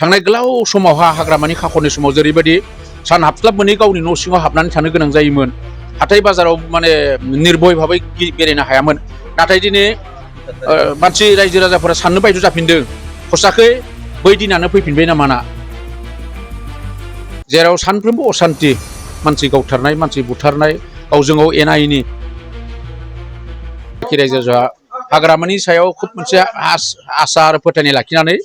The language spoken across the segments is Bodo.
थांनाय गोलाव समावहा हाग्रामानि खाख'नि समाव जेरैबायदि सान हाबस्लाब मोनै गावनि न' सिङाव हाबनानै थानो गोनां जायोमोन हाथाय बाजाराव माने निर्भय भाबै बेरायनो हायामोन नाथाय दिनै मानसि रायजो राजाफोरा साननो बायद' जाफिनदों हसाखै बै दिनानो फैफिनबाय नामा ना जेराव सानफ्रोमबो असान्ति मानसि गावथारनाय मानसि बुथारनाय गावजों गाव एना एनि रायजो राजाआ हाग्रामानि सायाव खुब मोनसे आसा आरो फोथायनाय लाखिनानै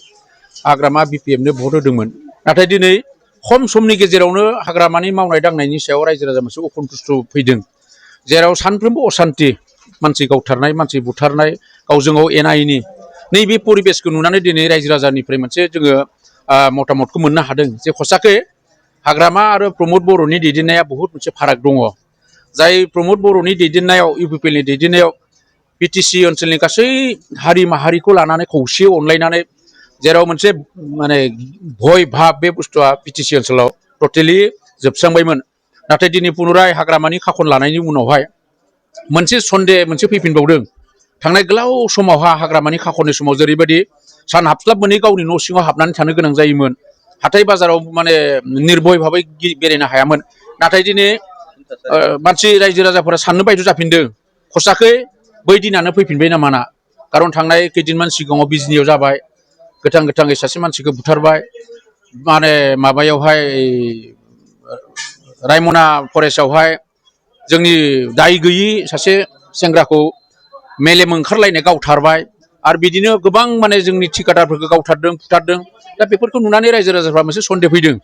हाग्रामा बिपिएफनो भट होदोंमोन नाथाय दिनै खम समनि गेजेरावनो हाग्रामानि मावनाय दांनायनि सायाव रायजो राजा मोनसे असन्तुष्ट फैदों जेराव सानफ्रोमबो असान्ति मानसि गावथारनाय मानसि बुथारनाय गावजों गाव एना एनि नैबे परिबेसखौ नुनानै दिनै रायजो राजानिफ्राय मोनसे जोङो मतामतखौ मोननो हादों जे हसाकै हाग्रामा आरो प्रमद बर'नि दैदेननाया बहुत मोनसे फाराग दङ जाय प्रमद बर'नि दैदेननायाव इउपिपिएलनि दैदेननायाव बिटिसि ओनसोलनि गासै हारि माहारिखौ लानानै खौसे अनलायनानै जेराव मोनसे माने भय भाब बे बुस्थुआ बिटिसि ओनसोलाव टटेलि जोबस्रांबायमोन नाथाय दिनै पुनराय हाग्रामानि खाखन लानायनि उनावहाय मोनसे सन्देह मोनसे फैफिनबावदों थांनाय गोलाव समावहा हाग्रामानि खाख'नि समाव जेरैबायदि सान हाबस्लाब मोनै गावनि न' सिङाव हाबनानै थानो गोनां जायोमोन हाथाय बाजाराव माने निर्भय भाबै बेरायनो हायामोन नाथाय दिनै मानसि रायजो राजाफोरा साननो बायद' जाफिनदों हसाखै बै दिनानो फैफिनबाय नामा ना खारन थांनाय खैदिनमान सिगाङाव बिजनियाव जाबाय गोथां गोथाङै सासे मानसिखौ बुथारबाय माने माबायावहाय रायमना फरेस्टआवहाय जोंनि दाय गैयि सासे सेंग्राखौ मेलेम ओंखारलायनाय गावथारबाय आरो बिदिनो गोबां माने जोंनि थिकादारफोरखौ गावथारदों बुथारदों दा बेफोरखौ नुनानै रायजो राजाफ्रा मोनसे सन्देह फैदों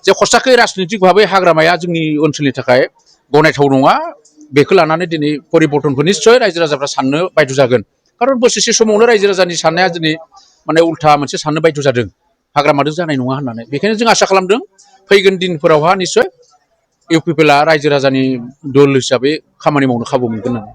जे हसाखै राजनितिक भाबै हाग्रामाया जोंनि ओनसोलनि थाखाय गनायथाव नङा बेखौ लानानै दिनै परिबर्तनखौ निस्सय रायजो राजाफ्रा साननो बायद' जागोन खारन बोसोरसे समावनो रायजो राजानि साननाया दिनै माने उल्था मोनसे साननो बायद' जादों हाग्रामाजों जानाय नङा होननानै बेखायनो जों आसा खालामदों फैगोन दिनफोरावहा निस्सय इउपिपिएलआ रायजो राजानि दल हिसाबै खामानि मावनो खाबु मोनगोन होननानै